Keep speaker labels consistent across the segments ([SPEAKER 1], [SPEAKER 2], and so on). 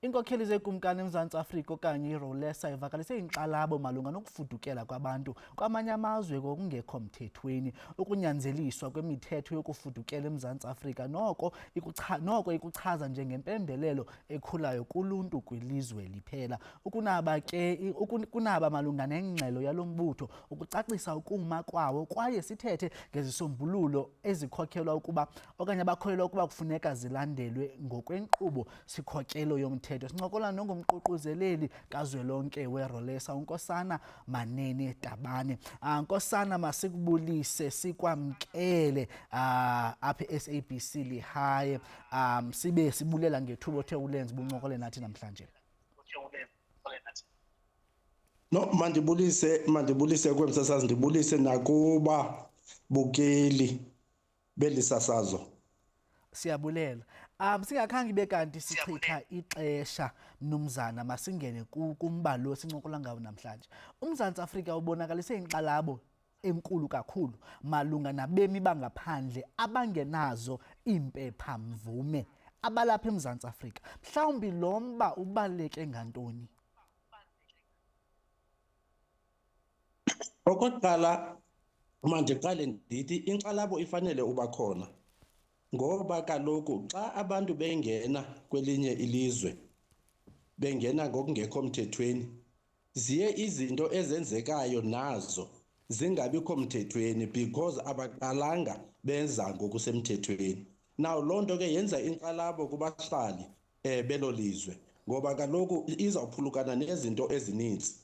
[SPEAKER 1] Iinkokheli zeekumkani eMzantsi Afrika okanye iRolesa ivakalise inkxalabo malunga nokufudukela kwabantu kwamanye amazwe ngokungekho mthethweni. Ukunyanzeliswa kwemithetho yokufudukela eMzantsi Afrika noko ikucha, noko ikuchaza njengempembelelo ekhulayo kuluntu kwilizwe liphela. Ukunaba ke kunaba malunga nengxelo yalo mbutho ukucacisa ukuma kwawo kwaye sithethe ngezisombululo ezikhokhelwa ukuba okanye abakholelwa ukuba kufuneka zilandelwe ngokwenkqubo sikhokelo yomthetho. Sincokola nongumququzeleli kazwelonke weRolesa uNkosana Manene Tabane. Nkosana, masikubulise sikwamkele apha e-SABC Lehae, sibe sibulela ngethuba othe ulenze buncokole nathi namhlanje.
[SPEAKER 2] No, mandibulise kwemsasazi, ndibulise nakuba bukeli belisasazo.
[SPEAKER 1] Siyabulela. Singakhange ibe kanti sichitha ixesha, mnumzana, masingene kumba lo sincokola ngawo namhlanje. UMzantsi Afrika ubonakalise inkxalabo enkulu kakhulu malunga nabemi bangaphandle abangenazo iimpepha-mvume abalapha eMzantsi Afrika. Mhlawumbi lo mba ubaluleke ngantoni?
[SPEAKER 2] Okokuqala, mandiqale ndithi inkxalabo ifanele uba khona, ngoba kaloku xa abantu bengena kwelinye ilizwe bengena ngokungekho mthethweni, ziye izinto ezenzekayo nazo zingabikho mthethweni because abaqalanga benza ngokusemthethweni. Now loo nto ke yenza inkxalabo kubahlali belo lizwe, ngoba kaloku izawuphulukana nezinto ezininzi.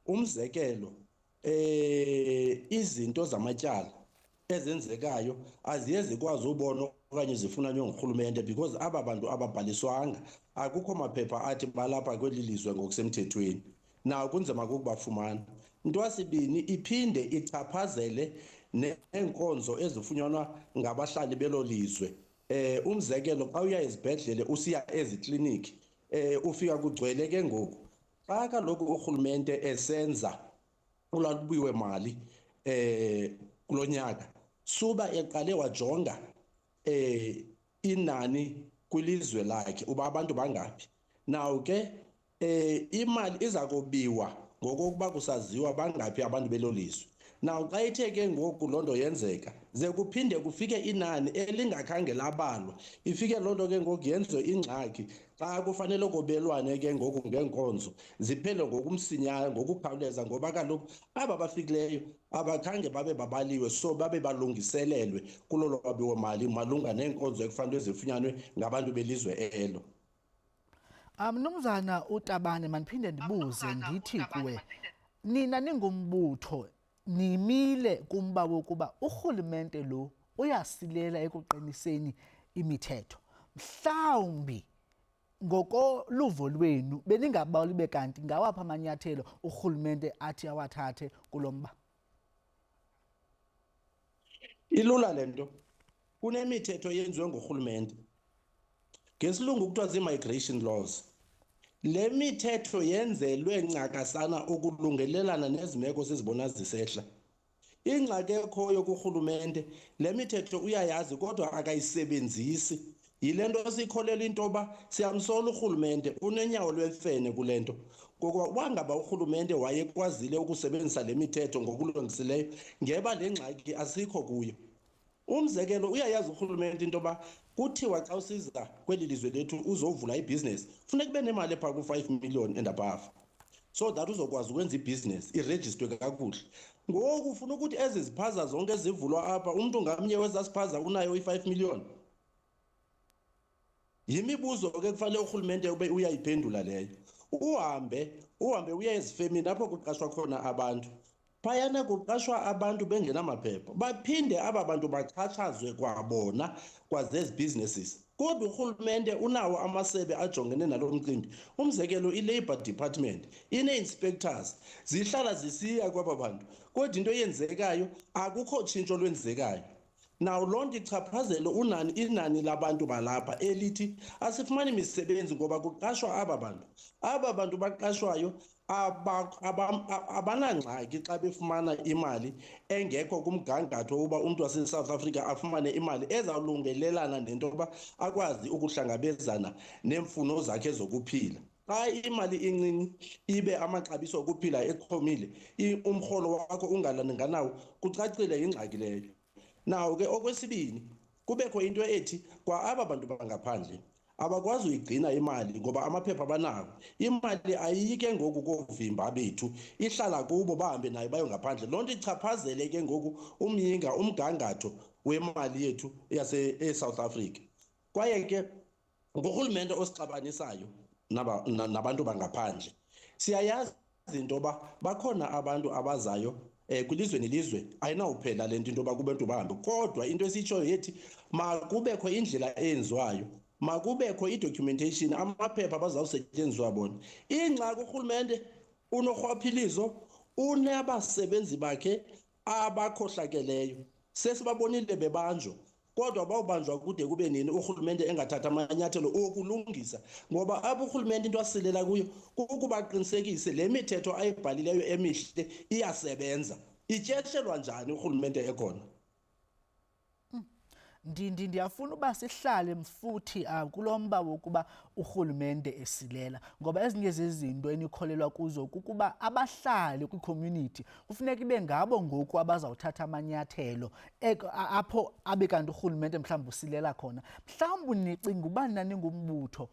[SPEAKER 2] Umzekelo, izinto zamatyala ezenzekayo aziye zikwazi ubona okanye zifunanywe ngurhulumente because aba bantu ababhaliswanga, akukho maphepha athi balapha kweli lizwe ngokusemthethweni. Nawo kunzima kokubafumana. Ntwasibini, iphinde ichaphazele neenkonzo ezifunyanwa ngabahlali belo lizwe. Umzekelo, xa uya ezibhedlele usiya ezikliniki, ufika kugcwele ke ngoku. Xa kaloku urhulumente esenza ulwabiwo mali kulo nyaka, suba eqale wajonga inani kwilizwe lakhe uba abantu bangaphi. Naw ke imali iza kubiwa ngokokuba kusaziwa bangaphi abantu belo lizwe. Naw xa ithe ke ngoku loo nto yenzeka, ze kuphinde kufike inani elingakhange labalwa, ifike loo nto ke ngoku yenziwe ingxaki xa kufanele kobelwane ke ngoku ngeenkonzo, ziphele ngokumsinyane, ngokukhawuleza, ngoba kaloku aba bafikileyo abakhange babe babaliwe, so babe balungiselelwe kulo lwabiwo mali malunga neenkonzo ekufanele zifunyanwe ngabantu belizwe elo.
[SPEAKER 1] Mnumzana uTabane, mandiphinde ndibuze ndithi kuwe, nina ningumbutho nimile kumba wokuba urhulumente lo uyasilela ekuqiniseni imithetho. Mhlawumbi ngokoluvo lwenu beningabawuli be kanti ngawaphi amanyathelo urhulumente athi awathathe kulo mba?
[SPEAKER 2] Ilula le nto. Kunemithetho eyenziwe ngurhulumente. Ngesilungu kuthiwa zii-migration laws. Le mithetho yenzelwe ncakasana ukulungelelana nezi meko sizibona zisehla. Ingxaki ekhoyo kurhulumente, le mithetho uyayazi kodwa akayisebenzisi. Yile nto sikholelwa into yoba siyamsola urhulumente, unenyawo lwemfene kule nto. Ngokuba uba ngaba urhulumente wayekwazile ukusebenzisa le mithetho ngokulungisileyo, ngeba le ngxaki asikho kuyo. Umzekelo, uyayazi urhulumente into yoba kuthiwa xa usiza kweli lizwe lethu uzovula ibhizinesi, funeka ube nemali ephaa ku-5 million and above, so that uzokwazi ukwenza ibhizinesi irejistwe kakuhle. Ngoku ufuna ukuthi ezi ziphaza zonke ezivulwa apha, umntu ngamnye wezaa siphaza unayo i-5 million? Yimibuzo ke kufanele urhulumente ube uyayiphendula leyo. Uhambe uye ezifemini apho kuqashwa khona abantu. Phayana kuqashwa abantu bengenamaphepha, baphinde aba bantu baxhatshazwe kwabona kwazezi businesses. Kodwa urhulumente unawo amasebe ajongene nalo mcimbi. Umzekelo, i-Labour Department ine-inspectors, zihlala zisiya kwaba bantu. Kodwa into eyenzekayo, akukho tshintsho lwenzekayo. Now loo nto ichaphazele inani labantu balapha elithi asifumani misebenzi ngoba kuqashwa aba bantu. Aba bantu baqashwayo abanangxaki xa befumana imali engekho kumgangatho wokuba umntu waseSouth Africa afumane imali ezawulungelelana nento yokuba akwazi ukuhlangabezana neemfuno zakhe zokuphila. Xa imali incinci ibe amaxabiso okuphila exhomile, umrholo wakho ungalinganawo, kucacile yingxaki leyo. Nawo ke okwesibini, kubekho into ethi kwa aba bantu bangaphandle abakwazi uyigcina imali ngoba amaphepha banawo. Imali ayiyi ke ngoku koovimba bethu, ihlala kubo bahambe nayo bayo ngaphandle. Loo nto ichaphazele ke ngoku umyinga, umgangatho wemali yethu yase-South Africa. Kwaye ke ngurhulumente osixabanisayo nabantu bangaphandle. Siyayazi into yoba bakhona abantu abazayo kwilizwe nelizwe, ayinawuphela le nto into yoba kubantu bahambe. Kodwa into esiyitshoyo yethi makubekho indlela eyenziwayo, makubekho i-documentation, amaphepha abazawusetyenziswa bona. Ingxaki urhulumente unorhwaphilizo, unabasebenzi bakhe abakhohlakeleyo. Sesibabonile bebanjwa, kodwa bawubanjwa kude kube nini urhulumente engathatha amanyathelo okulungisa? Ngoba apho urhulumente into asilela kuyo kukuba aqinisekise le mithetho ayibhalileyo emihle iyasebenza. Ityeshelwa njani urhulumente ekhona?
[SPEAKER 1] Ndiyafuna uba sihlale mfuthi kulo mba wokuba urhulumente esilela, ngoba ezinye zezinto enikholelwa kuzo kukuba abahlali kwicommunity kufuneka ibe ngabo ngoku abazawuthatha amanyathelo apho abe kanti urhulumente mhlawumbi usilela khona. Mhlawumbi nicinga uba naningumbutho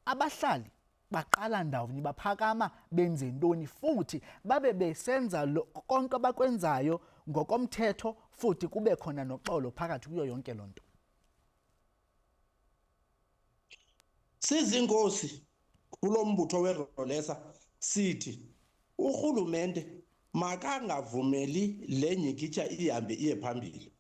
[SPEAKER 1] abahlali baqala ndawoni, baphakama benze ntoni, futhi babe besenza konke abakwenzayo ngokomthetho, futhi kube khona noxolo phakathi kuyo yonke loo nto?
[SPEAKER 2] Sizinkosi kulo mbutho weRolesa sithi urhulumente makangavumeli le nyikitya ihambe iye phambili,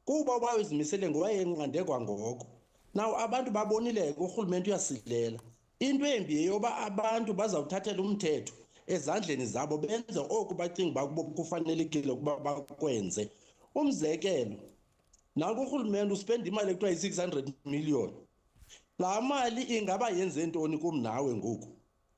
[SPEAKER 2] kuba uba uzimisele ngowayenqande kwangoko. Now abantu babonile ke urhulumente uyasilela. Into embi yeyoba abantu bazawuthathela umthetho ezandleni zabo, benze oku bacinga uba kufanelekile ukuba bakwenze. Umzekelo, nanku urhulumente uspenda imali ekuthiwa yi-600 million. Laa mali ingaba yenze ntoni kum nawe ngoku?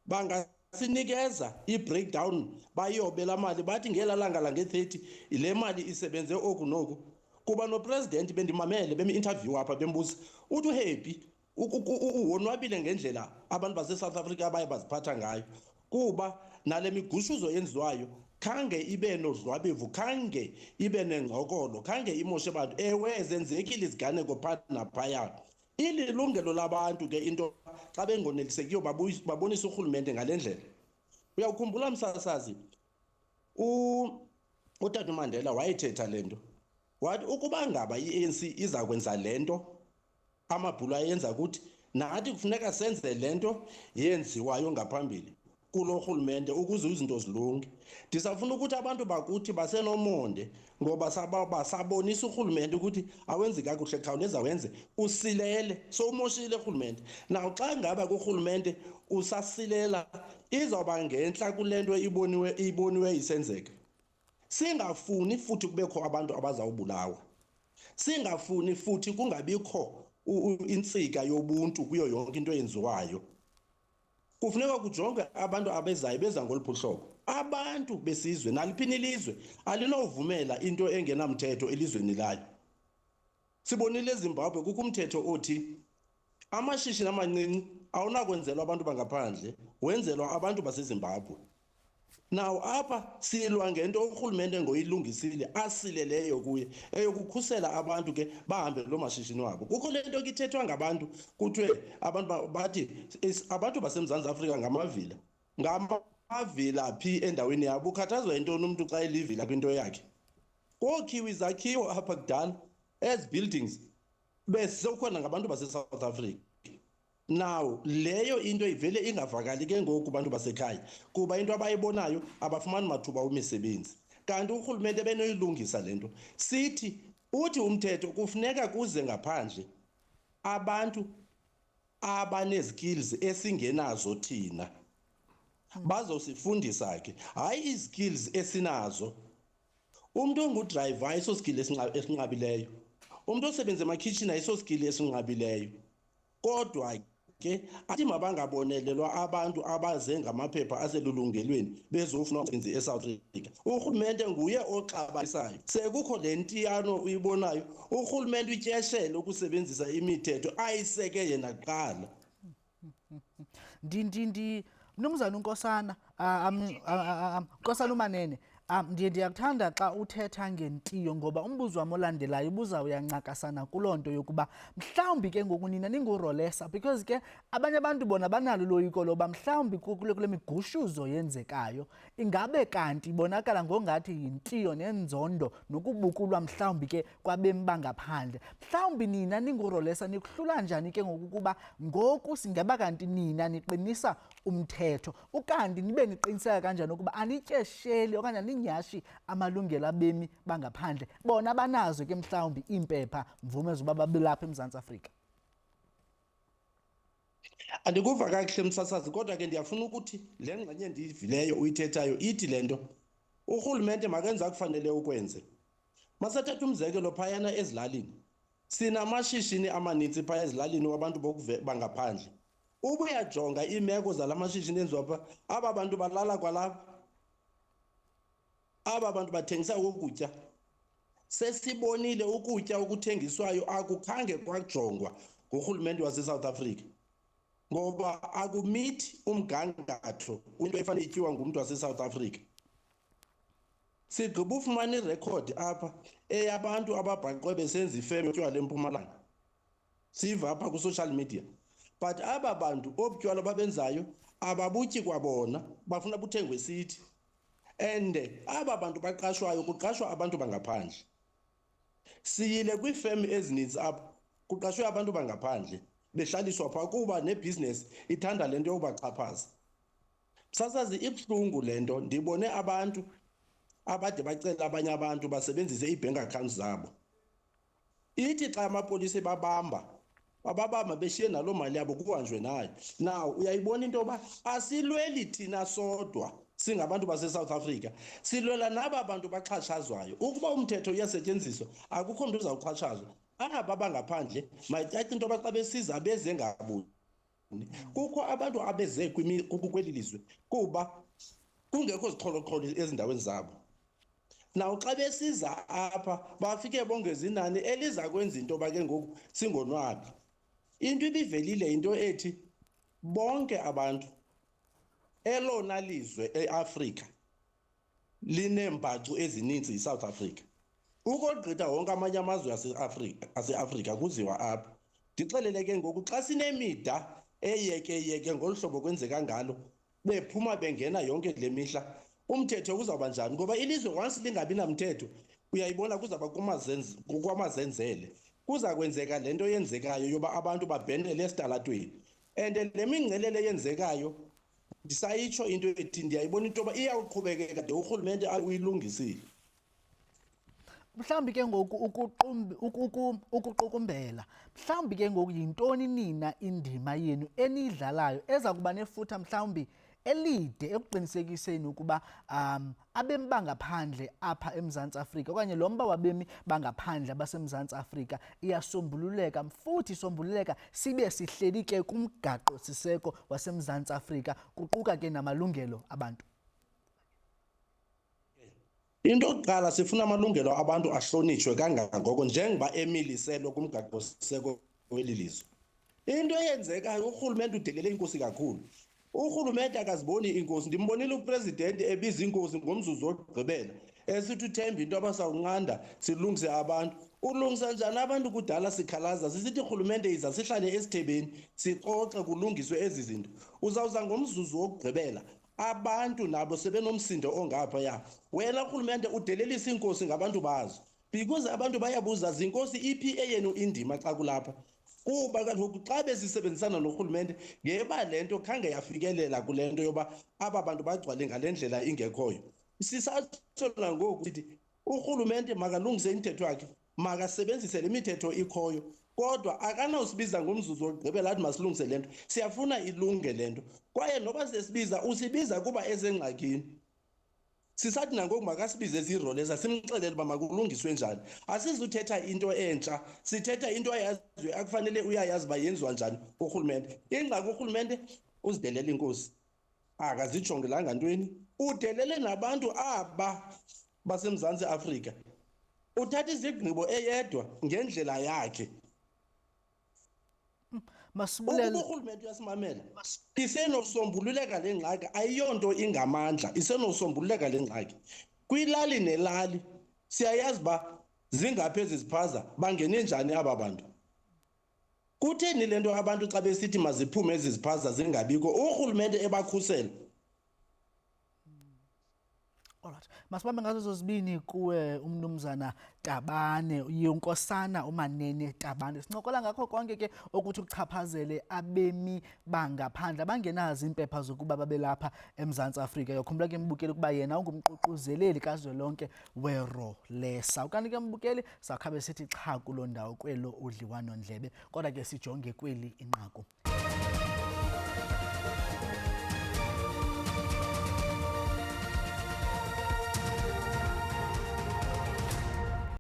[SPEAKER 2] Bangasinikeza i-breakdown, bayobe laa mali, bathi ngelaa langa lange-30 le mali isebenze oku noku. Kuba nopresident bendimamele bemi-interview apha bembuza, uthi uhappy, wonwabile ngendlela abantu base-South Africa abaye baziphatha ngayo, kuba nale migushuzo yenziwayo khange ibe nodlwabevu, khange ibe nengxokolo, khange imoshe bantu. Ewe, zenzekile iziganeko phaa naphaya. Ililungelo labantu ke into xa bengonelisekiyo babonise urhulumente ngale ndlela. Uyawukhumbula msasazi, utata uMandela wayethetha le nto, wathi ukuba ngaba i-ANC iza kwenza le nto amabhulu ayenza kuthi, nathi kufuneka senze le nto yenziwayo ngaphambili kulo rhulumente ukuze izinto zilunge. Ndisafuna ukuthi abantu bakuthi basenomonde, ngoba basabonisa urhulumente ukuthi awenzi kakuhle, khawuleza wenze, usilele, sowumoshile urhulumente. Now xa ngaba kurhulumente usasilela, izawuba ngentla kule nto iboniwe isenzeka. Singafuni futhi kubekho abantu abazawubulawa, singafuni futhi kungabikho intsika yobuntu kuyo yonke into eyenziwayo. Kufuneka kujongwe abantu abezayo beza ngoluphi uhlobo. Abantu besizwe, naliphini ilizwe alinovumela into engenamthetho elizweni layo. Sibonile eZimbabwe kukho umthetho othi amashishini amancinci awunakwenzelwa abantu bangaphandle, wenzelwa abantu baseZimbabwe. Now apha silwa ngento urhulumente ngoyilungisile asileleyo kuye, eyokukhusela abantu ke bahambe loo mashishini wabo. Kukho le nto ke ithethwa ngabantu, kuthiwe abantu bathi abantu baseMzantsi Afrika ngamavila. Ngamavila phi endaweni yabo? Ukhathazwa yintoni umntu xa elivila kwinto yakhe? Kokhiwe izakhiwo apha kudala, ezi buildings besekukhona ngabantu baseSouth Africa. Now leyo into ivele ingavakali ke ngoku kubantu basekhaya, kuba into abayibonayo abafumani mathuba omisebenzi. Kanti urhulumente benoyilungisa le nto. Sithi uthi umthetho kufuneka kuze ngaphandle abantu abanezikills esingenazo thina, bazosifundisa ke, hayi izikills esinazo. Umntu ongudrayiva ayiso skill esinqabileyo, umntu osebenza emakhitshini ayiso skill esinqabileyo. Kodwa ke athi mabangabonelelwa abantu abaze ngamaphepha aselulungelweni bezofuna umsebenzi eSouth Africa. Urhulumente nguye oxabanisayo. Sekukho le ntiyano uyibonayo, urhulumente utyeshele ukusebenzisa imithetho ayiseke yena kuqala.
[SPEAKER 1] Ndi ndi ndi Mnumzana uNkosana, Nkosana uManene, ndiye ndiyakuthanda xa uthetha ngentiyo ngoba umbuzo wam olandelayo ubuzawuya ncakasana kuloo nto yokuba mhlawumbi ke ngoku nina ninguRolesa, because ke abanye abantu bona banalo uloyiko loba mhlawumbi kule migushuzo yenzekayo ingabe kanti ibonakala ngongathi yintiyo nenzondo nokubukulwa mhlawumbi ke kwabemi bangaphandle. Mhlawumbi nina ninguRolesa nikuhlula njani ke ngoku ukuba ngoku singaba kanti nina niqinisa umthetho, ukanti nibe niqiniseka kanjani ukuba anityesheli okanye aninyashi amalungelo abemi bangaphandle, bona banazo ke mhlawumbi iimpepha mvume zoba babelapha eMzantsi Afrika?
[SPEAKER 2] Andikuva kakuhle, msasazi, kodwa ke ndiyafuna ukuthi le ngxenye ndiyivileyo uyithethayo ithi le nto urhulumente makenze akufanele ukwenze. Masathatha umzekelo phayana ezilalini, sinamashishini amanintsi phaya ezilalini wabantu bangaphandle. Uba uyajonga iimeko zala mashishini enziwa pha, aba bantu balala kwalapha, aba bantu bathengisa ukutya. Sesibonile ukutya okuthengiswayo akukhange kwajongwa ngurhulumente waseSouth Africa, ngoba akumithi umgangatho into efanele ityiwa ngumntu waseSouth Africa. Sigqiba ufumana irekhodi apha eyabantu ababhaqwe besenza ifem yotywala eMpumalanga, siva apha kwi-social media, but aba bantu obu tywala babenzayo ababutyi kwabona, bafuna buthengwe sithi. And aba bantu baqashwayo, kuqashwa abantu bangaphandle. Siyile kwiifem ezininzi apho kuqashwe abantu bangaphandle, behlaliswa phaa kuba nebhizinesi ithanda le nto yokubaxhaphaza. Msasazi, ibuhlungu le nto. Ndibone abantu abade bacela abanye abantu basebenzise ii-bank accounts zabo. Ithi xa amapolisa ebabamba, bababamba beshiye naloo mali yabo, kuhanjwe nayo. Now uyayibona into yoba asilweli thina sodwa singabantu baseSouth Africa, silwela naba bantu baxhatshazwayo. Ukuba umthetho uyasetyenziswa, akukho mntu uzawuxhatshazwa. Aba bangaphandle mayicace into yoba xa besiza beze ngabuni. Kukho abantu abeze kweli lizwe kuba kungekho zixholoxholo ezindaweni zabo. Naw xa besiza apha bafike bongeza inani eliza kwenza into yoba ke ngoku singonwabi. Into ibivelile yinto ethi bonke abantu, elona lizwe eAfrika lineembacu ezininzi yiSouth Africa, ukogqitha wonke amanye amazwe aseAfrika kuziwa apha. Ndixelele ke ngoku, xa sinemida eyekeyeke ngolu hlobo kwenzeka ngalo, bephuma bengena yonke le mihla, umthetho uzawuba njani? Ngoba ilizwe once lingabi namthetho, uyayibona kuzawuba kwamazenzele. Kuza kwenzeka le nto yenzekayo yoba abantu babhenele esitalatweni. And le mingcelele yenzekayo, ndisayitsho into ethi ndiyayibona into yoba iyawuqhubekeka de urhulumente uyilungisile.
[SPEAKER 1] Mhlawumbi ke ngoku ukuqukumbela, mhlawumbi ke ngoku yintoni nina indima yenu eniyidlalayo eza kuba nefutha mhlawumbi elide ekuqinisekiseni ukuba abemi bangaphandle apha eMzantsi Afrika okanye lo mba wabemi bangaphandle abaseMzantsi Afrika iyasombululeka, futhi isombululeka sibe sihleli ke kumgaqo-siseko waseMzantsi Afrika, kuquka ke namalungelo abantu?
[SPEAKER 2] Into yokuqala, sifuna amalungelo abantu ahlonitshwe kangangoko njengoba emiliselwe kumgaqo-siseko weli lizwe. Into eyenzekayo, urhulumente udelele inkosi kakhulu. Urhulumente akaziboni iinkosi. Ndimbonile upresidenti ebiza iinkosi ngomzuzu wokugqibela, esithi uthemba into abasawunqanda silungise abantu. Ulungisa njani abantu? Kudala sikhalaza sisithi rhulumente iza sihlale esithebeni sixoxe kulungiswe ezi zinto. Uzawuza ngomzuzu wokugqibela, abantu nabo sebenomsindo ongaphaya. Wena rhulumente udelelisa iinkosi ngabantu bazo, because abantu bayabuza, zinkosi iphi eyenu indima xa kulapha? Kuba kaloku xa besisebenzisana norhulumente, ngeba le nto khange yafikelela kule nto yoba aba bantu bagcwale ngale ndlela ingekhoyo. Sisatsho nangoku sithi urhulumente makalungise imithetho yakhe, makasebenzise le mithetho ikhoyo, kodwa akanawusibiza ngomzuzu wokugqibela athi masilungise le nto. Siyafuna ilunge le nto, kwaye noba sesibiza, usibiza kuba esengxakini. Sisathi nangoku makasibize ziRolesa, simxelele uba makulungiswe njani. Asizuthetha into entsha, sithetha into ayaziyo, akufanele uyayazi uba yenziwa njani urhulumente. Ingxaki, urhulumente uzidelela inkosi, akazijongelanga ntweni, udelele nabantu aba baseMzantsi Afrika, uthatha izigqibo eyedwa ngendlela yakhe.
[SPEAKER 1] Masibulele.
[SPEAKER 2] Ukuba urhulumente uyasimamela, isenosombululeka le ngxaki. Ayiyonto ingamandla, isenosombululeka le ngxaki. Kwilali nelali siyayazi uba zingaphi ezi ziphaza, bangene njani aba bantu. Kutheni le nto abantu xa besithi maziphume ezi ziphaza zingabikho, urhulumente ebakhusela?
[SPEAKER 1] Alright. Masibambe ngazo zozibini kuwe umnumzana Tabane, uyinkosana uManene Tabane. Sincokola ngakho konke ke okuthi kuchaphazele abemi bangaphandle abangenazo iimpepha zokuba babelapha eMzantsi Afrika. Uyakhumbula ke mbukeli ukuba yena ungumququzeleli kazwelonke weRolesa. Ukanti ke mbukeli sakhabe sithi xha kuloo ndawo kwelo udliwano-ndlebe, kodwa ke sijonge kweli inqaku.